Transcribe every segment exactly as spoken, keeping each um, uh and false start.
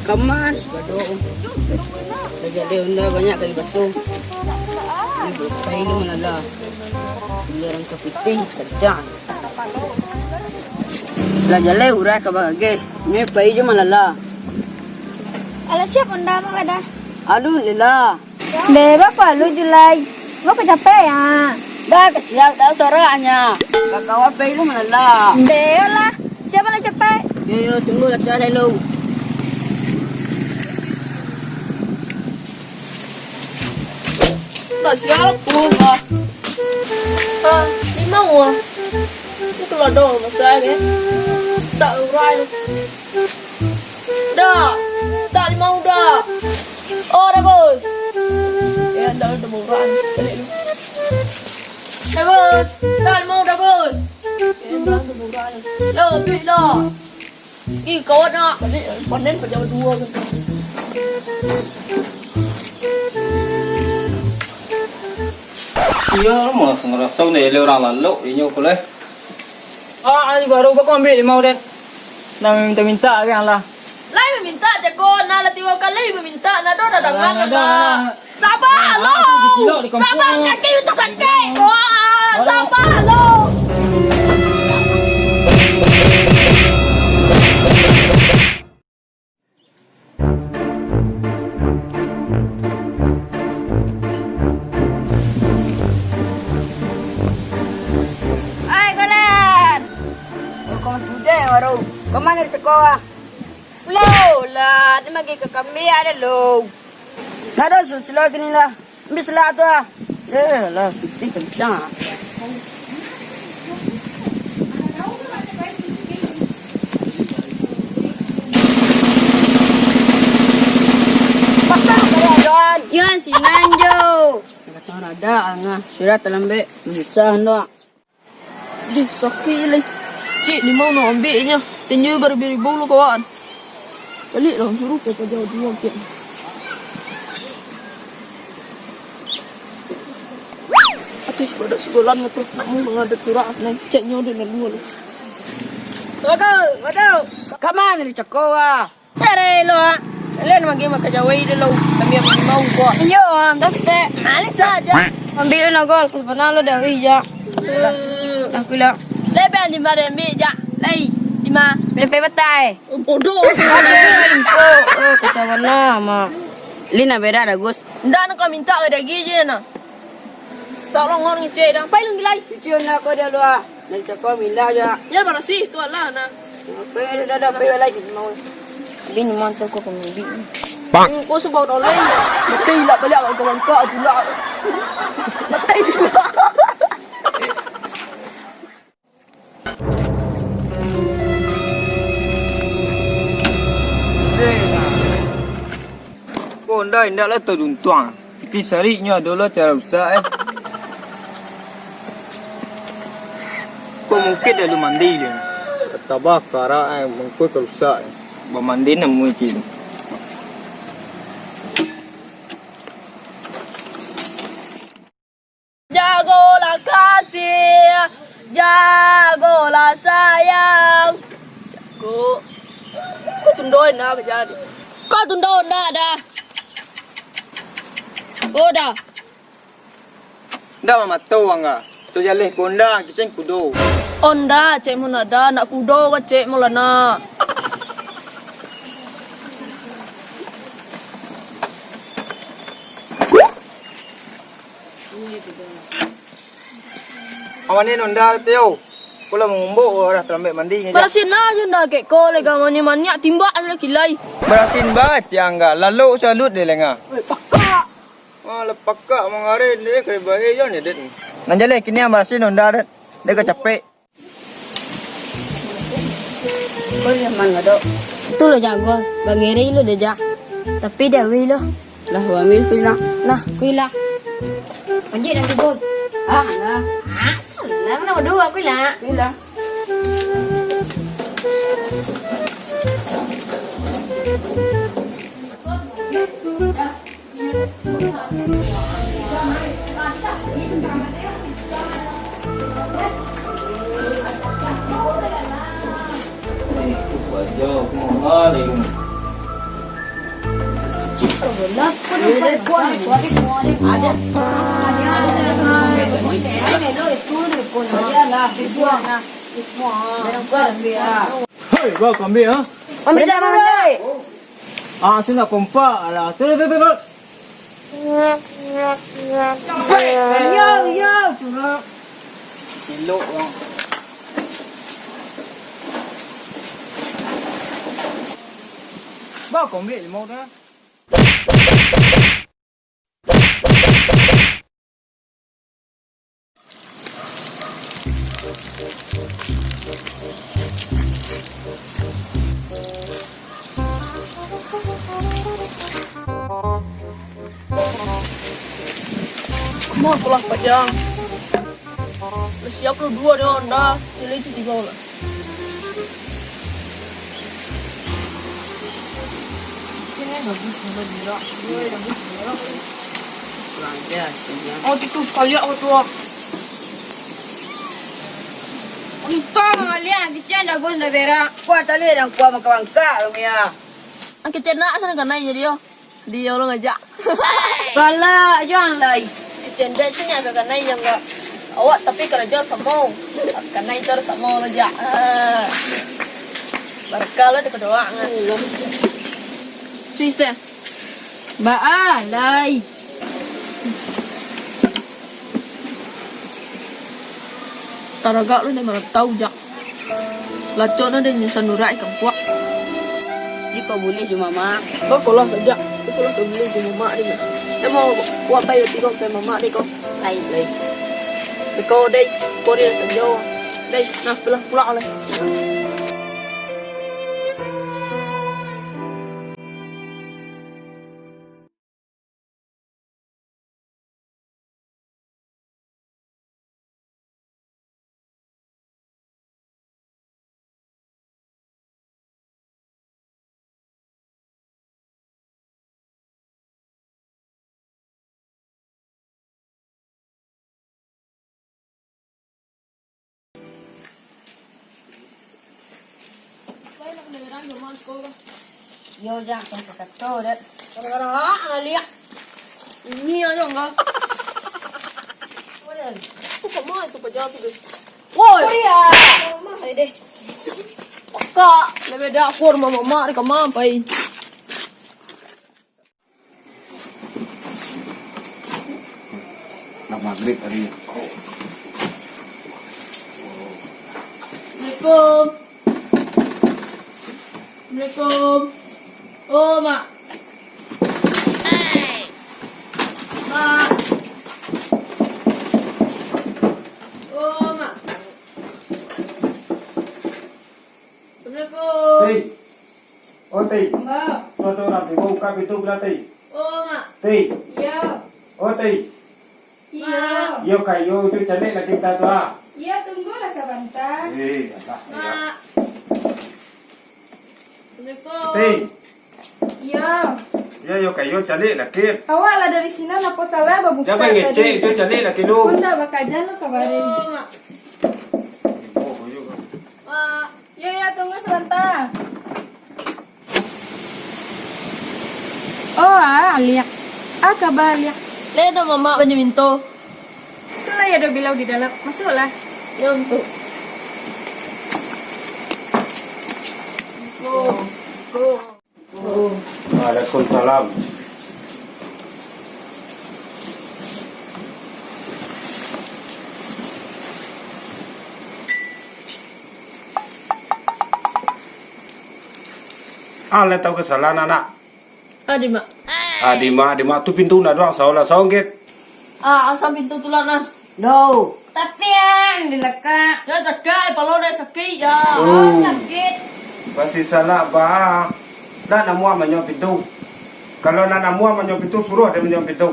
Kaman, badoa. Lah jaleh Honda banyak kali basuh. Ini pai lo malala. Bili rangka pitih, kacang. Lah jaleh urai ka bagageh. Ini pai jo malala. Alah siap Honda mah dah. Aduh, lelah. Deh, bapa lu Julai? Ngapa capek ya? Dah, kasiap dah soraknyo. Kakawa pai lu malala. Deh lah, siapa nak capek? Yo, yo, tunggu lah, cari lu. Nak sial pun lah. Ah, limau ah. Itu lah doh masak eh. Tak urai. Dah. Tak limau dah. Oh, dah, Gus. Ya, dah, dah murah. Balik lu. Dah, Gus. Tak limau dah, Gus. Ya, dah, dah murah. Dah, balik dah. Ih, kawan nak. Balik, panen pajau dua gitu. Sial, malah ngerasa ni, ele orang lalok, inyo kuleh. Ah, ayo baru, bako ambil limau, Den. Nak minta-minta kan lah. Lai mamintak cako, nah lah tigo kali mamintak, nah doh dadangan lah. Sabar lo! Sabar, kaki tu sakik! Wah, sabar lo! Ai, Golan! Kau today baru. Kau mano di sekolah? Slow lah, dia magi ke kami ada lo. Nado silo kini lah. Ambil selak tu ah. Eh lah, putih kencang ah. Patah kali adoan. Yo, sinan jo. Kata rada angah, sudah terlambek, susah ndak. Dih, sakik lai. Cik, limau nak ambiaknyo. Tinju baribu-ribu lo, kawan. Balik lah, suruh kau pajau dua, Cik. Atuh, si badak si Golan tu. Nak mulu ada curah, nai. Ceknyo dia nak dua lo. Waduh, waduh. Kaman dari cako ah. Cari lo ah. Kalian magi makan jawai dulu. Kami ambil limau buah. Iyo, ah, dah stek. Manis saja. Ambil lo nagol, ku pernah lo dari ya. Aku lah. Lebih yang lima rembi ja. Lai. Lima. Lebih betai. Oh, bodoh. Aduh, info. Oh, kesalahan lama. Lina beda dah, Gus. Ndak nak kau minta ke daging je nah. Salah ngor ngecek dah. Pai lagi lai. Cuci nak kau dia luar. Dari cakap mindah je. Ya, barasih tu alah nah. Apa yang dah dah pai lai cuci mau. Bin mantap kau kemudi. Bang. Kau sebab dah lai. Mati lah balik kau bangka tu lah. Mati. Ko Honda indak lah taduntuang. Pitih sarik nyo ado lo cara rusak eh. Ko mungkin dah lu mandi dia. Tabah karak eh, mungkin ka rusak eh. Bamandi namu cin. Jagolah kasih, jagolah sayang. Jago. Kau tundo nak jadi. Kau tundo nak dah. Oh dah. Ndak mamato wang ah. So jaleh ko Honda, kito kudo. Honda, cek Monada, nak kudo ka cek Molana. Amanin Honda tio. Ko lah mangumbok, urang talambek mandi nyo. Barasin aja ndak kek ko lega mani maniak timbak adalah kilai. Barasin baca angga, lalu salut deh lenga. Weh, pakak. Ah, lah pakak mangaren deh, kali bahaya nyo deh. Nan jaleh kini barasin Honda deh. Deh ka capek. Kau zaman ngadok. Tu lo jago, gangere lo deh jak. Tapi dia wei lo. Lah, wami kuilah. Nah, kuilah. Anjir dah tidur. Ah, nah. Ah, salah mana dua kuilah. Kuilah. Hei, bang, kambing, ha? Ambil sama, ambil. Ah, sini lah kompak lah. Turun, turun, turun. Yo, yo, curang. Silok, bang. Bang, kambing limau dah. Mah pulang pajang. Lah siap lo duo dek Honda, pilih itu tigo lah. Sini bagus, Honda Jira. Dua bagus, Jira. Kurang ajar, kurang. Oh, itu kaliak aku tuh. Untung mangaliak, kicen dah bagus, dah berak. Kuah calik dan kuah mangkak-mangkak kami ya. Ang kicen nak, asal kanai jadi yo. Di Allah ngajak. Galak juang lai. Kecendek tu nyak kanai yang enggak. Awak tapi karajo samo. Kanai tu samo lo jak. Ah. Barakah lo daripada awak. Cuy, teh. Baa lai. Taragak lo dek marantau jak. Lacok no den nyo sanurak ikan puak. Di ko buliah jo mamak. Ko kolah kajak. Ko kolah ka buliah jo mamak di. Emo, wak pai roti ko, pai mamak di ko. Lai. Lai. Di ko, dai. Ko dia sajo. Dai, nah, pulang, pulang lai. Yo, jak, kau kakato, Dek. Kadang-kadang, ah, ngaliak. Ini aja enggak. Kau kemana itu pajar tu, Dek? Woi. Kuliah. Rumah, Dek. Kak, lebih dapur mama mak di kamar, pai. Lah magrib tadi. Assalamualaikum. Assalamualaikum. Oh, Mak. Mak. Oh, Mak. Assalamualaikum. Ti. Oh, Ti. Mbak. Tu, tu, urang tibo, buka pintu, buka, Ti. Oh, Mak. Ti. Iya. Oh, Ti. Iya. Iyo, kayo tu caliak laki kita tu, ah. Iya, tunggulah sabanta. Eh, alah, Mak. Assalamualaikum. Ti. Iya. Iyo, iyo, kayo caliak laki. Awak lah dari sinan, apo salah babuka tadi? Jan mangecek, tu caliak laki lu. Pun dah bakajan lo kabari. Oh, Mak. Oh, iyo. Mak. Yo, yo, tunggu sabanta. Oh, ah, Aliak. Ah, kaba Aliak? Lai ado mamak banyo minto. Itulah, ado bilau di dalam. Masuaklah. Yo, minto. Go. Go. Waalaikumsalam. Ah, lai tahu kesalahan anak. Adi, Mak. Adi, Mak, Adi, Mak, tu pintu nak doang, saolah songket. Ah, asam pintu tu lah, nah. No. Tapi an, dilekak. Ya, cakak, palo dah sakit, ya. Oh. Oh, sakit. Pasti salah, bah. Dah namuah manyok pintu. Kalau nak namuah manyok pintu, suruh dia manyok pintu.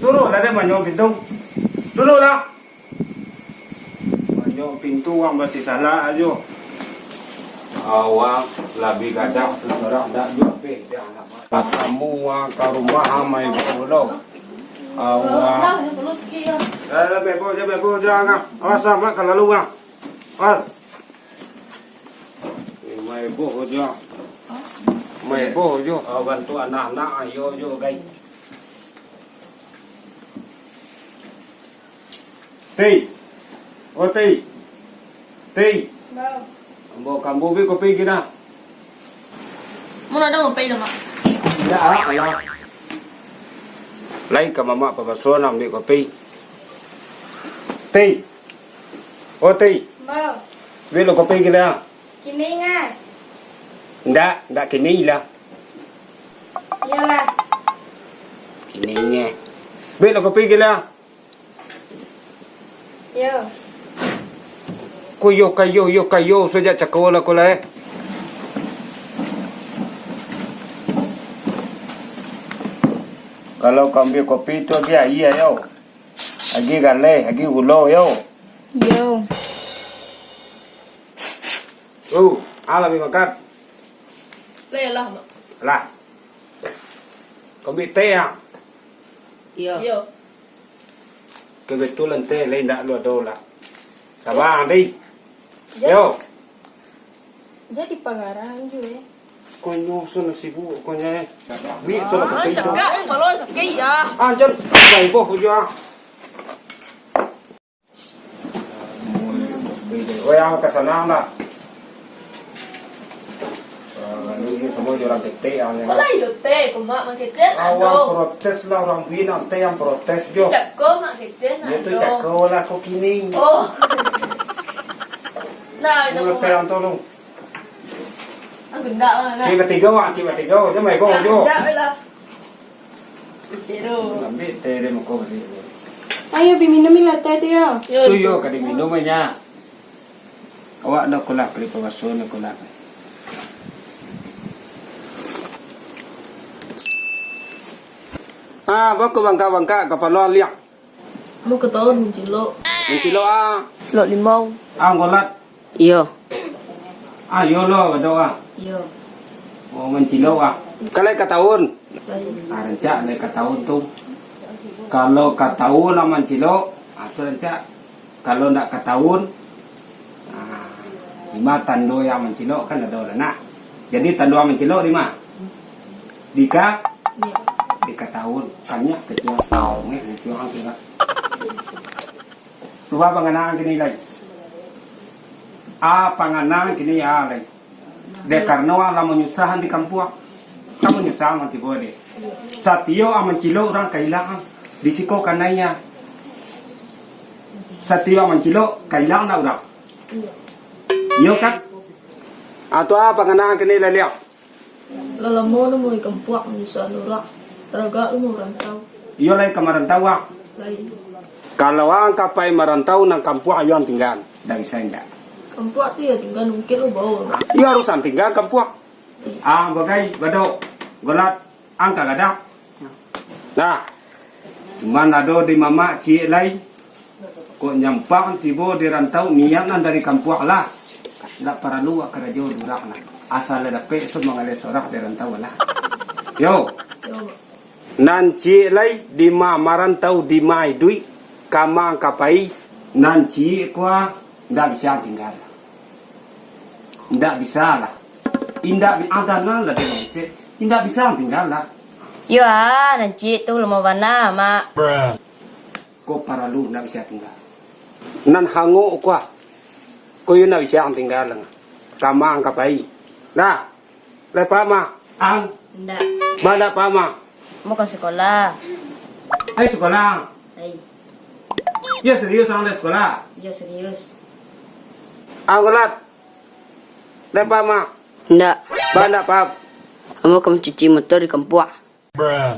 Suruhlah dia manyok pintu. Suruhlah. Manyok pintu, wang pasti salah ajo. Awang labiah gadang, sesorang dak juo peh, dah nak. Tamu wang ka rumah amai pulo. Awang. Dah, dah, bebo, dah, bebo, dah, ngah. Awas, Mak, kalau lu, ngah. Awas. Amai boh, dah. Mai boh jo. Awan tu anak-anak ayo jo, gai. Tei. Oh, Tei. Tei. Bau. Ambo kambu bi kopi kina. Mun ado ngopi dah, Mak. Indak, ah, alah. Lai ka mamak pabasuan ambiak kopi. Tei. Oh, Tei. Bau. Bi lo kopi kina. Kini ingat. Ndak, ndak kini lah. Iyolah. Kini ingat. Bi lo kopi kina. Yo. Ko yo ka yo, yo ka yo, sajak cako lah ko lah, eh. Kalau ka ambiak kopi tu agiah aia, yo. Agiah galeh, agiah gulo, yo. Yo. Oh, alah bi makan. Lah, lah, Mak. Lah. Ka ambiak teh, ah? Iyo. Iyo. Kebetulan teh lai ndak lu ado lah. Saba, Andi. Jadi, Yo. Jadi pangarahan ju, eh. Konyo, so nasibu, konyo, eh. Wi, so lah Ah, betul. Sakak, eh, kalau sakit, ya. Ah, jan. Bai boh, konyo, ah. Weh, ang ka sana lah. Ah, lalu ini semua orang ketek, ang Kau lah iyo teh, kau mak mangkecek, Awang ado. Protes lah, orang bina teh yang protes jo. Cako mak kecek, Dia tu ado. Cako lah, kau kini. Oh. Nah, Mula teh yang tolong. Aku ndak lah, nah. Cik batigo, ah, cik batigo. Dia main gong jo. Ndak lah. Siro. Ambil teh dia muka balik. Ayo, bi minum lah teh tu, yo. Yo. Tu yo, ka diminum aja. Awak dah kulah, kali pabaso dah kulah. Ah, bako bangka-bangka kapalo liak. Mau ketahuan mencilok. Mencilok, ah. Cilok limau. Ah, golat. Iyo. Ah, iyo lo, gadok, ah. Iyo. Oh, mancilok, ah. Kalai ka tahun. Baik. Ah, rancak lai ka tahun tu. Kalau ka tahun lah mancilok, ah, tu rancak. Kalau ndak ka tahun, ah, di ma tando yang mancilok kan ado lah, nak. Jadi, tando yang mancilok di ma? Di ka? Iyo. Di ka tahun. Kanyak kecil. Tahu, eh, lucu orang tu lah. Tuha panganaan kini lai. Ah, panganaan kini, ah, lai. Dek karano, ah, lah manyusahan di kampuang. Kan manyusahan mah tibo deh. Satio, ah, mancilok urang kailangan. Di siko kanai, ah. Satio, ah, mancilok, kailangan lah urang. Iyo kan? Ah, tu, ah, panganaan kini lai liak. Lah lamo namo di kampuang, manyusahan urang. Taragak namo marantau. Iyo lai ka marantau, ah. Lai. Kalau ang ka pai marantau, nan kampuang iyo ang tingga. Ndak bisa indak. Kampuang tu yo tingga, mungkin lo bawa. Iyo harus ang tingga kampuang. Ah, bagai, badok, golat, ang ka gadang. Nah, cuman ado di mamak ciek lai. Kok nyampang tibo di rantau, niat nan dari kampuang lah. Ndak paralu wak karajo durak lah. Asal lah dapek so mangaleh sorak di rantau lah. Yo. Yo. Nan ciek lai, di ma marantau, di ma iduik, kama ka pai. Nan ciek kua, ndak bisa tingga. Ndak bisa lah. Indak bi-, ada nan lah dia mangecek. Indak bisa tingga lah. Yo ah, nan ciek tu lamo bana, Mak. Ko paralu ndak bisa tingga. Nan hangok ko ah. Ko yo ndak bisa tingga lah. Kama ang ka pai. Nah, lai paham ah? Ang? Ndak. Ba ndak paham ah? Mau ka sekolah. Ai sekolah. Ai. Yo serius ang lai sekolah? Yo serius. Ang golat. Lai paham ah? Ndak. Ba ndak paham? Ambo ka mancuci motor di kampuang. Bruh.